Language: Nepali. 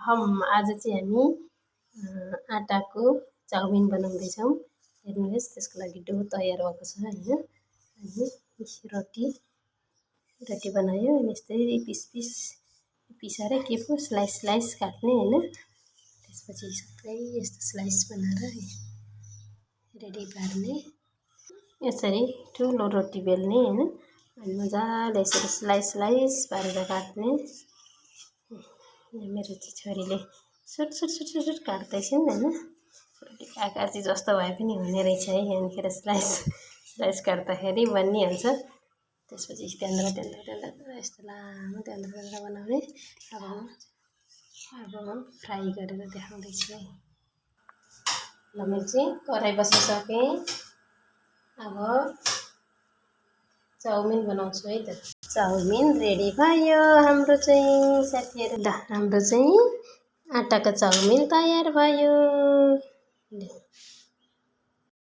आज चाहिँ हामी आटाको चाउमिन बनाउँदैछौँ। हेर्नुहोस् त्यसको लागि डो तयार भएको छ हैन। अनि रोटी बनायो अनि यस्तै पिस पिसाएर के पो स्लाइस काट्ने हैन। त्यसपछि सबै यस्तो स्लाइस बनाएर रेडी पार्ने। यसरी ठुलो रोटी बेल्ने हैन। अनि मजाले यसरी स्लाइस पारेर काट्ने। मेरो छोरीले सुट काट्दै छिन् हैन। आकाशी जस्तो भए पनि हुने रहेछ है। यहाँनिर स्लाइस काट्दाखेरि बनिहाल्छ। त्यसपछि त्यहाँबाट यस्तो लामो त्यहाँबाट बनाउने। अब म फ्राई गरेर देखाउँदैछु है। ल मैले चाहिँ कराई बसिसकेँ। अब चाउमिन बनाउँछु है त। चाउमिन रेडी भयो हाम्रो चाहिँ साथीहरु। ल हाम्रो चाहिँ आटाको चाउमिन तयार भयो।